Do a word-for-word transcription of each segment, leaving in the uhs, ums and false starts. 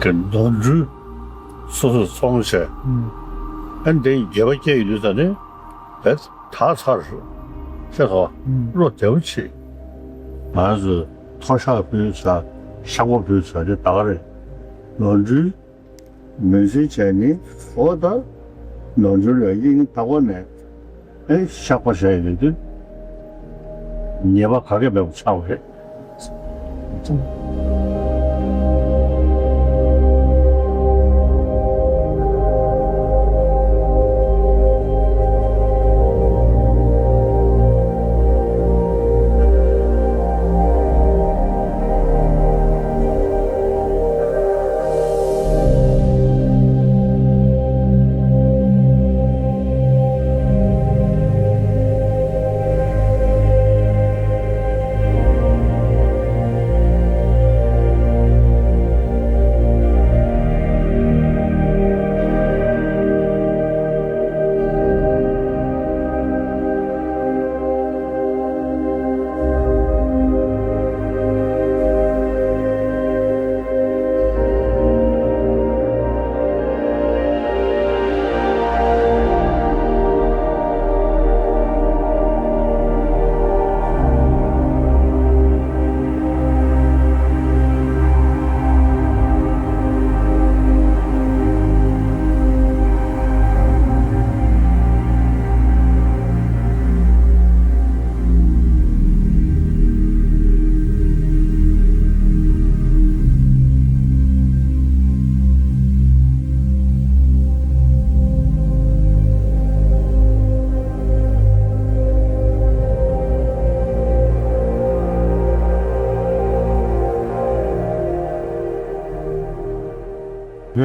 གི་ནོར་འཁྲུལ་སོ་སོས་ཚོང་བྱས། ཨ་ནི་དེ་འགྱོད་པ་སྐྱེ་ཡི་དུས་ད་ནི་བས་དག་ཚར་ཤག་ཟེར་ཐོག་བློ་བདེ་པོ་བྱེད། ང་ཚོས་མཐོ་གཤགས་ཕུལ་ཚར། བཤགས་པ་ཕུལ་ཚར་དེ་ད་ག་རེད། ནོར་འཁྲུལ་ངོས་འཛིན་བྱས་ནི་འོ་ད་ནོར་འཁྲུལ་ལ་དབྱིངས་དག་པ་ནས་ཨེ་བཤགས་པ་བྱས་ཡོད་དུས། ཉེས་པ་ག་གེ་མེད་པ་ཆགས་པ་རེད།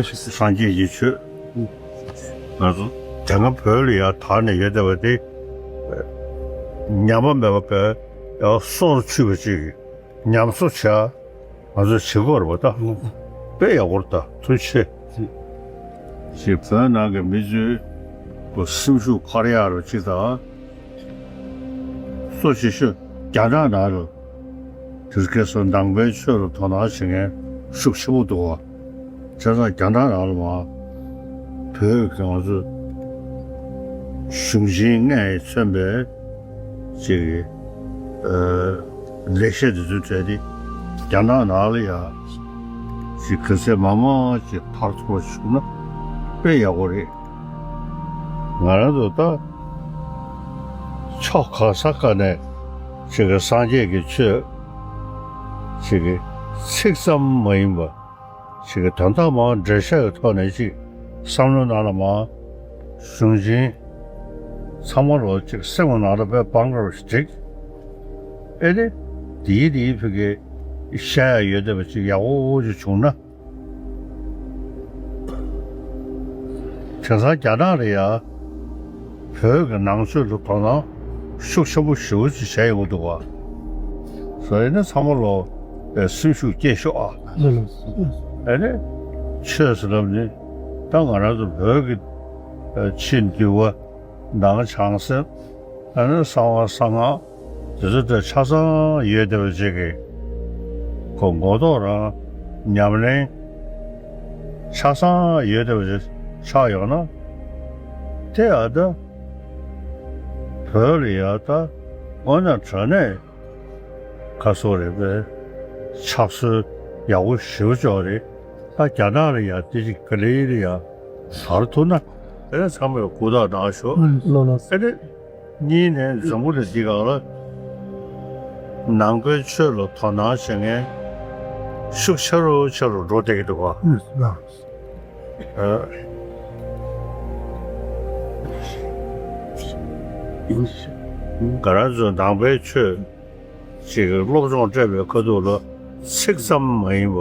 སངས་རྒྱས་ཀྱི་ཆོས། ང་ཚོ་དེ་སྔ་བོད་ལ་ཡང་དར་ནས་ཡོད་བསྡད་པ་དེ། ཉམས་པ་མེད་པ་བས་ཡང་སྲོག་ལ་ཆུད་པ་ཅིག་ཉམས་གསོ་བྱ། ང་ཚོས་བྱེད་དགོས་རེད་པ་ད། དཔེ་ཡག་པོ་རེད་ད། ཐུགས་རྗེ་ཆེ། ཞེས་བོད་ནང་གི་མི་ཚོའི་སེམས་ཤུགས་འཕར་ཡག་རུ་ཅིག་དང་། གཙོ་ཆེ་ཤོས་རྒྱ་ནག་ནང་ལ་དེ་སྐད་སོགས་ནང་པའི་ཆོས་ལ་དོ་སྣང་བྱེད་མཁན་ཤུགས་ཆེན་པོ་འདུག་བ། བྱས་ཙང་རྒྱ་ནག་ནང་ལ་མ་བོད་ཀྱི་ང་ཚོ་གཞུང་ཆེན་ལྔས་མཚོན་པའི་ཅིག་ཨ་ལེགས་བཤད་འདི་ཚོའི་གྲས་དེ་རྒྱ་ནག་ནང་ལ་ཡང་ཅིག་ག་ཚད་མང་མང་ཅིག་ཐར་ཐུབ་པ་བྱུང་ན་དཔེ་ཡག་པོ་རེད། ང་རང་ཚོ་ད་ཕྱོགས་གང་ས་གང་ནས་ཅིག་གི་སངས་རྒྱས་ཀྱི་ཆོས་ཅིག་གི་ཚིག་ཙམ་མ་ཡིན་པ་ཅིག་གི་དོན་དག་མང་འགྲེལ་བཤད་ཀྱི་ཐོག་ནས་ཅིག་བསམ་བློ་ནང་ལ་མང་གཞུང་ཆེན་ཚང་མ་ལོ་ཅིག་སེམས་ཀྱི་ནང་ལ་དཔེ་བང་བར་ཞིག་བསྒྲིགས། ཨེ་ནི་དེའི་དེའི་ཕ་གི་བཤད་ཡ་ཡོད་བསྡད་པ་ཅིག་ཡག་པོ་ཅིག་བྱུང་ན། དེང་སང་རྒྱ་ནག་ལ་ཡ་བོད་ཀྱི་ནང་ཆོས་ལ་དོ་སྣང་ཤུགས་ཆེན་པོ་ཞེ་པོ་ཅིག་བྱས་ཡོང་གི་འདུག་བ། བཟོ་ཡིན་ན་ཚང་མ་ལོ་སེམས་ཤུགས་སྐྱེད་ཤོག་ཨ། ཨེ་ནི་ཆོས་ཟེར་ལབ་ནི་ད་ང་རང་ཚོ་བོད་ཀྱི་ཕྱི་འདུལ་བ་ནང་བྱང་སེམས། ཨ་ནི་གསང་བ་གསང་སྔགས་དེ་ཚོ་དེ་ཆ་ཚང་ཡོད་བསྡད་པ་ཅིག་གི་ཁོ་མགོ་ཐོག་རང་ཉམས་ལེན་ཆ་ཚང་ཡོད་བསྡད་པ་ཅིག་ཆགས་ཡོང་ན། དེ་ཨ་ད་བོད་ལ་ཡ་ད་ དངོས་གནས་དྲང་གནས་ཁ་སོ་རེད་པས། ཕྱག་སྲོལ་ཡག་པོ་ཞེ་པོ་ཅིག་རེད། ད་རྒྱ་ནག་ལ་ཡ་དེ་ཅིག་ག་ལེ་ལ་ཡ་ཟར་ཐུབ་ན། དེ་ནས་ཚང་མས་ཧུར་ཐག་གནང་ཤོག་ལོ་ལོ། དེ་ནས་གཉིས་ནས་འཛམ་བུ་གླིང་འདི་སྒང་ལ་ནང་པའི་ཆོས་ལ་དོ་སྣང་བྱེད་མཁན་ཤུགས་ཆེ་རུ་ཆེ་རུ་འགྲོ་བསྡད་ཀྱི་འདུག་ག་ཨ། ང་རང་ཚོ་ནང་པའི་ཆོས་ཅིག་སློབ་སྦྱོང་སྤྲད་པའི་ཁ་ཐུག་ལ་ཚིག་ཙམ་མ་ཡིན་པ།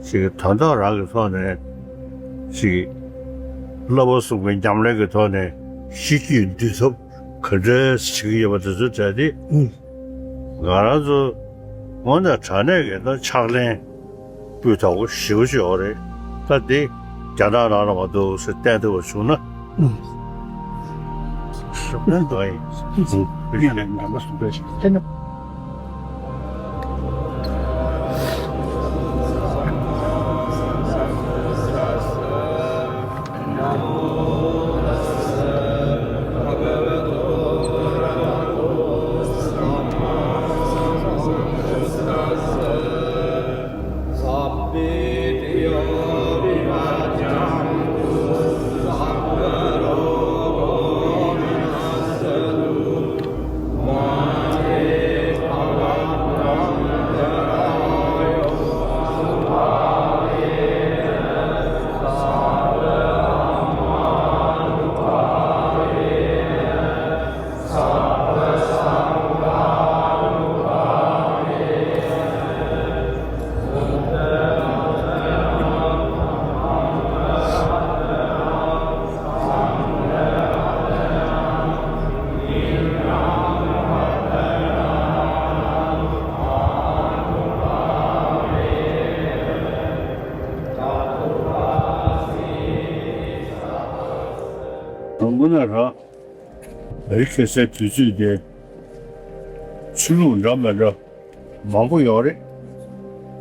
ཅིག་དོན་དག་རང་གི་ཐོག་ནས་ཅིག་བསླབ་པ་གསུམ་གྱི་ཉམས་ལེན་གྱི་ཐོག་ནས་གཤིས་རྒྱུད་འདུལ་ཐབས་ག་འདྲས་བྱེད་ཀྱི་ཡོད་པ་དེ་ཚོ་དྲན་ཏེ། ང་རང་ཚོ་དངོས་གནས་དྲང་གནས་ཀྱི་ད་ཕྱག་ལེན་སྤུས་དག་པོ་ཞེ་པོ་ཅིག་ཡོད་རེད། ད་འདི་རྒྱ་ནག་ནང་ལ་མ་འདུག་ཟེར་བསྟན་ཐུབ་པ་བྱུང་ན། ཨུ། ཞོགས་པ་འདུག་ཨེ། ངས་ནམ་གསུང་པའི་ཞིག་ཐེ་ནམ། དང་པོ་ན་ར། བོད་ཁ་སའི་དུས་ཚོད་དེ་ཆོས་ལུགས་འདྲ་མི་འདྲ་མང་པོ་ཡོད་རེད།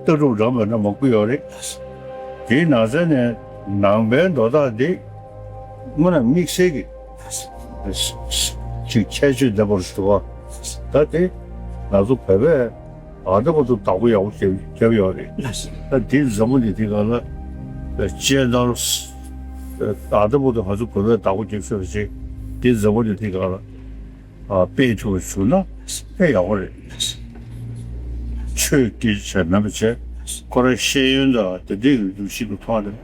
ལྟ་གྲུབ་འདྲ་མི་འདྲ་མང་པོ་ཡོད་རེད། དེའི་ནང་ཚན་ནས་ནང་པའི་མདོ་དག་འདི་དངོས་གནས་དམིགས་བསལ་གྱི་ཅིག་ཁྱད་ཆོས་ལྡན་པར་འདུག་པ། ད་དེ་ང་ཚོ་བོད་པས་ཨ་ད་བར་དུ་བདག་པོ་ཡག་པོ་བརྒྱབ་བརྒྱབ་ཡོད་རེད། ད་དེ་འཛམ་བུ་གླིང་འདི་སྒང་ལ་སྤྱན་སྟོང་ཨ་ད་བར་དུ་ང་ཚོ་བོད་པས་བདག་པོ་བརྒྱབ་ཤོར་བ་ཅིག་དེ་འཛམ་བུ་གླིང་འདི་སྒང་ལ་ཨ་སྤེལ་ཐུབ་པ་བྱུང་ན་དཔེ་ཡག་པོ་རེད། ཆོས་སྐད་ཆ་མིན་པ་བྱས་ཁོ་རང་ཤེས་ཡོན་དང་དེ་འདྲའི་འདུ་ཤེས་ཀྱི་ཐོག་ནས་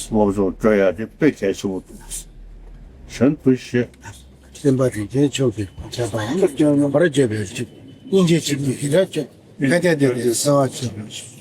སློབ་སྦྱོང་སྤྲོད་ཡག་དེ་དཔེ་གལ་ཆེན་པོ་འདུག་གཞན་དུ་ཞེས། སེམས་དཔའ་རིན་ཆེན་མཆོག་གིས་བྱས་པ་ཡིན། བར་བརྗོད་པའི་ཚིག་སྙིང་རྗེ་ཆེན་པོས་ཡི་རང་བྱོན། ཕན་བདེ་ལྡན་པའི་གསང་བ་མཆོག